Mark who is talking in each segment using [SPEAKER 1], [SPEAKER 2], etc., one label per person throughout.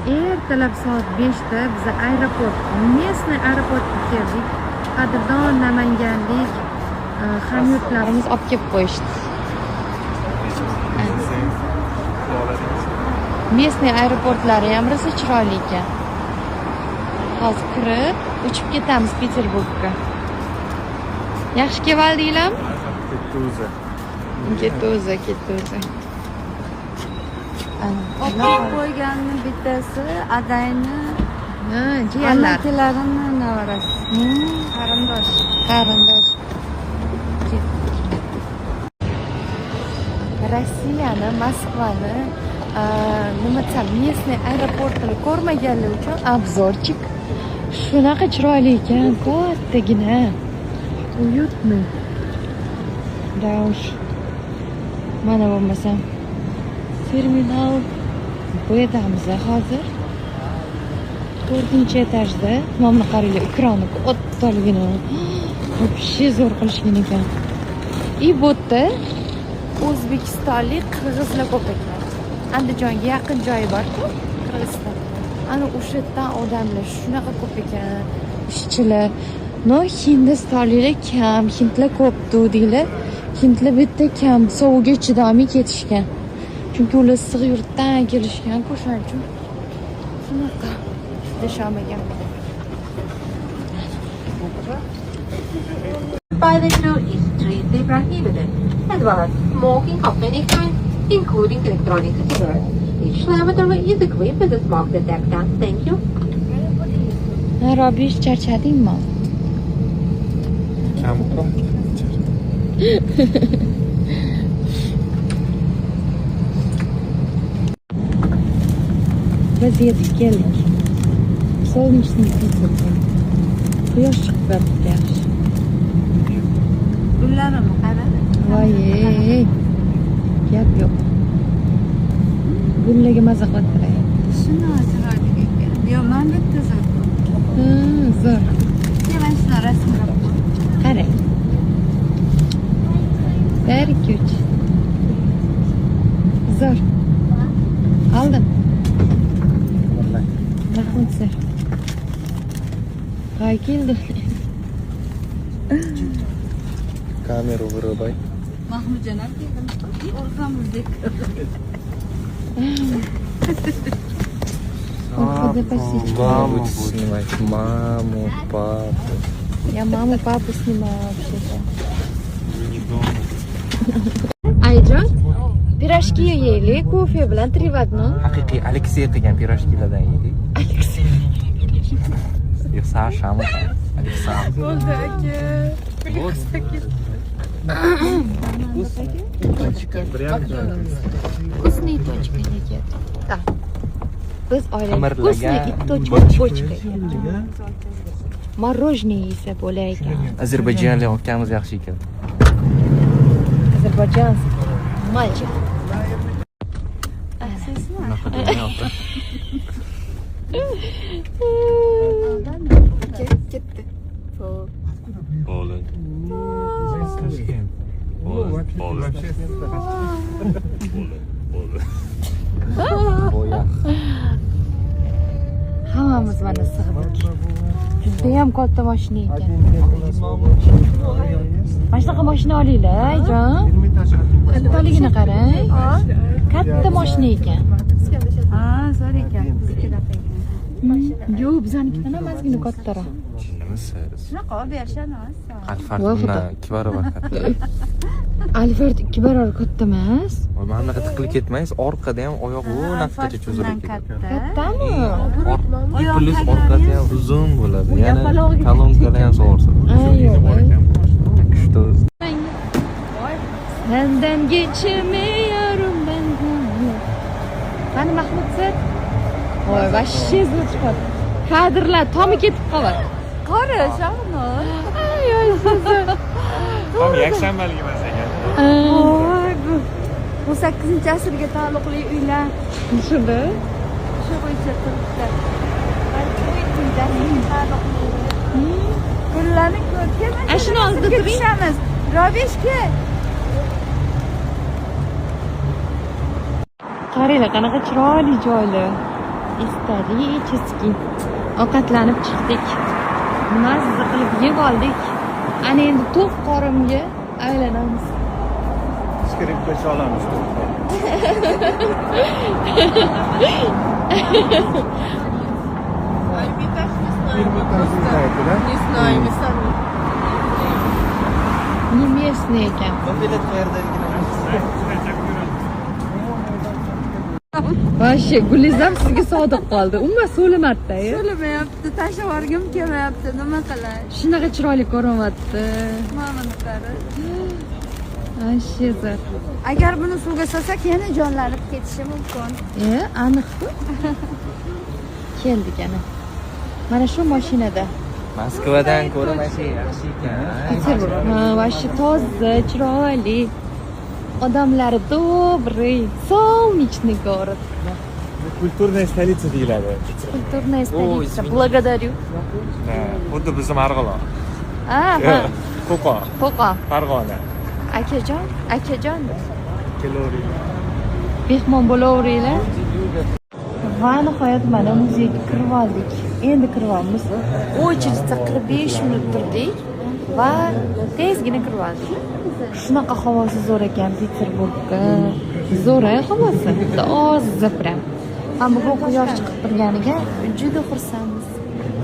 [SPEAKER 1] Ertalab soat 5 da biz aeroport, местный aeroportga keldik. Qadrdon namanganlik hamyurtlarimiz olib kelib qo'yishdi. Местный aeroportlari ham rosa chiroyli ekan. Hozir kirib, uchib ketamiz Peterburgga. Yaxshi kelvaldinglarmi?
[SPEAKER 2] Ketdi o'zi.
[SPEAKER 1] Ketdi o'zi, ketdi o'zi. Ana,
[SPEAKER 3] Olib qo'yganni bittasi adayni
[SPEAKER 1] ha, jiyanlar.
[SPEAKER 3] amakilarini nevarasi. Qarindosh.
[SPEAKER 1] Qarindosh. Ketdik. Rossiyani, Moskvani, nima desam, местный aeroportini ko'rmaganlar uchun обзорчик. Shunaqa chiroyli ekan, kattagina. Уютный. Да уж. Mana bo'lmasam terminal B'damiz hozir. To'rtinchi etajda. Mana buni qaranglar, ekrani kattaligini. Вообще zo'r qilishgan ekan. И bu yerda o'zbekistonlik qirg'izlar ko'p ekan. Andijonga yaqin joyi bor-ku, Qirg'iziston. Ana o'sha yerdan odamlar shunaqa ko'p ekan, ishchilar. Но hindistonliklar kam, hindlar ko'p deglar. Hindlar bu yerda kam, sovuqga chidolmay ketishgan. Chunki ular issiq yurtdan kelishgan-ku, o'shaning uchun shunaqa chidasholmagan.
[SPEAKER 4] By the crew is strictly prohibited, as well as smoking of any kind, including electronic cigarettes. Each lavatory is equipped with a smoke detector. Thank you.
[SPEAKER 1] Ha, Robish, charchadingmi?
[SPEAKER 2] Kam.
[SPEAKER 1] Biz yetib keldik. Солнечный Peterburg. Quyosh chiqib yotibdi, yaxshi.
[SPEAKER 3] Gullarini qara.
[SPEAKER 1] Voy, ey, gap yo'q. Gullarga maza qilib turay.
[SPEAKER 3] Shuni chiroyli ekan. Yo, mana bu yerda zo'r.
[SPEAKER 1] Ha, zo'r.
[SPEAKER 3] Mana shuni rasmga qo'y.
[SPEAKER 1] Qarang. Bir, ikki, uch. Zo'r. Oldim. Rahmat, sir. Qay keldi?
[SPEAKER 2] Камеру вырубай.
[SPEAKER 3] Mahmudjon ham keldim. Orqamizda.
[SPEAKER 1] Orqada почти.
[SPEAKER 2] Маму будете снимать. Маму, папу.
[SPEAKER 1] Я маму, папу снимала вообще-то. Ayjon, пирожки yeylik, kofe bilan 3 в одном.
[SPEAKER 2] Haqiqiy Aleksey qilgan пирожки lardan yedik.
[SPEAKER 1] Aleksey.
[SPEAKER 2] Yo'q, Sashami там. Aleksandr.
[SPEAKER 1] Bo'ldi, aka.
[SPEAKER 2] Вот.
[SPEAKER 1] Вкусный точка ekan. Да. Biz oilaviy
[SPEAKER 2] Xamirlagan
[SPEAKER 1] вкусный и точка бочка ekan. Мороженое yesa bo'lar ekan.
[SPEAKER 2] Ozarbayjonlik akamiz yaxshi ekan.
[SPEAKER 1] Азербайджанский мальчик.
[SPEAKER 2] Unaqa demayapti.
[SPEAKER 3] Ketdi.
[SPEAKER 5] Poland. Poland. Poland. Poland.
[SPEAKER 2] Bo'yaq.
[SPEAKER 1] Hammamiz mana sig'dik. Judayam katta mashina ekan. Mana shunaqa mashina olinglar, Ayjon. Kattaligini qarang. Katta mashina ekan.
[SPEAKER 3] Ha, zo'r ekan. Biznikidaqa ekan.
[SPEAKER 1] Yo'q, bizanikidan ham ozgina kattaroq.
[SPEAKER 2] Nimasiz?
[SPEAKER 3] Shunaqa olib berishadi.
[SPEAKER 2] Alfard
[SPEAKER 1] Voy xudo.
[SPEAKER 2] bundan 2 barobar katta.
[SPEAKER 1] Alfard 2 barobar katta emas.
[SPEAKER 2] Mana bunaqa tiqilib ketmaysiz, orqada ham oyoq u nafqacha cho'zilib ketadi.
[SPEAKER 1] Kattami?
[SPEAKER 2] Plyus orqasi ham uzun bo'ladi. Yana kolonkalar ham sog'irsa bo'ladi.
[SPEAKER 1] Ay, yo'q.
[SPEAKER 2] Что?
[SPEAKER 1] Senden geçemiyorum ben. Qani Mahmud sir? Voy, вообще zo'r chiqadi. Kadrlar tomi ketib qoladi.
[SPEAKER 3] Qora, Shohnur.
[SPEAKER 1] Ay, ay, zo'r.
[SPEAKER 5] Tam yakshanbalik emas ekan.
[SPEAKER 3] Voy, bu 18-asrga taalluqli uylar
[SPEAKER 1] Shunda.
[SPEAKER 3] shu bo'yicha turibdi. Balki 17-asrga taalluqli. Gullarni ko'rgan.
[SPEAKER 1] A, shuni oldida turing.
[SPEAKER 3] Tushamiz. Robishka.
[SPEAKER 1] Qaranglar, qanaqa chiroyli joylar. Исторический. Ovqatlanib chiqdik. Mazza qilib yeb oldik. Ana endi to'q qoringa aylanamiz.
[SPEAKER 5] Skripka chalamiz.
[SPEAKER 6] Не знаю, мы сами.
[SPEAKER 1] Не местный ekan.
[SPEAKER 2] Bilet qayerdaligini
[SPEAKER 1] Вообще, Gulizam sizga sodiq qoldi. Umuman so'lamadida.
[SPEAKER 3] So'lamayapti, tashlab yuborgim kelmayapti. Nima qilay?
[SPEAKER 1] Shunaqa chiroyli ko'rinyapti.
[SPEAKER 3] Mana buni qara.
[SPEAKER 1] Вообще zo'r.
[SPEAKER 3] Agar buni suvga solsak, yana jonlanib ketishi mumkin.
[SPEAKER 1] Aniq-ku. Keldik ana. Mana shu mashinada.
[SPEAKER 2] Moskvadan ko'ra mana shu yaxshi ekan.
[SPEAKER 1] Peterburg. Ha, вообще toza, chiroyli. Odamlari добрый, солнечный город.
[SPEAKER 5] Культурная столица deyiladi.
[SPEAKER 1] Культурная столица.
[SPEAKER 2] Извините.
[SPEAKER 1] Благодарю.
[SPEAKER 5] Xuddi bizni Marg'ilon.
[SPEAKER 1] Ha,
[SPEAKER 5] Qo'qon,
[SPEAKER 1] Qo'qon.
[SPEAKER 5] Farg'ona.
[SPEAKER 1] Akajon, akajon.
[SPEAKER 5] Kelavering.
[SPEAKER 1] Mehmon bo'laveringlar. Va nihoyat mana muzeyga kirib oldik. Endi kiryapmiz. Очередь da 45 minut turdik va tezgina kirib oldik. Shunaqa havosi zo'r ekan Peterburgda. Zo'r havosi. Toza prям. Ham bugun quyosh chiqib turganiga juda xursandmiz.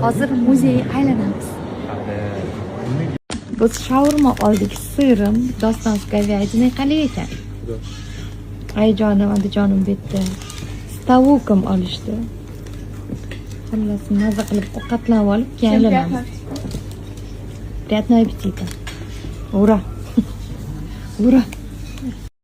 [SPEAKER 1] Hozir muzey aylanamiz. Biz shaurma oldik, сыром, doston с говядиной qalay ekan? Ayjonim, adajonim bu yerda с tavukom olishdi. Xullas, maza qilib ovqatlanib olib, keyin aylanamiz. Приятного аппетита. Ура! Ура!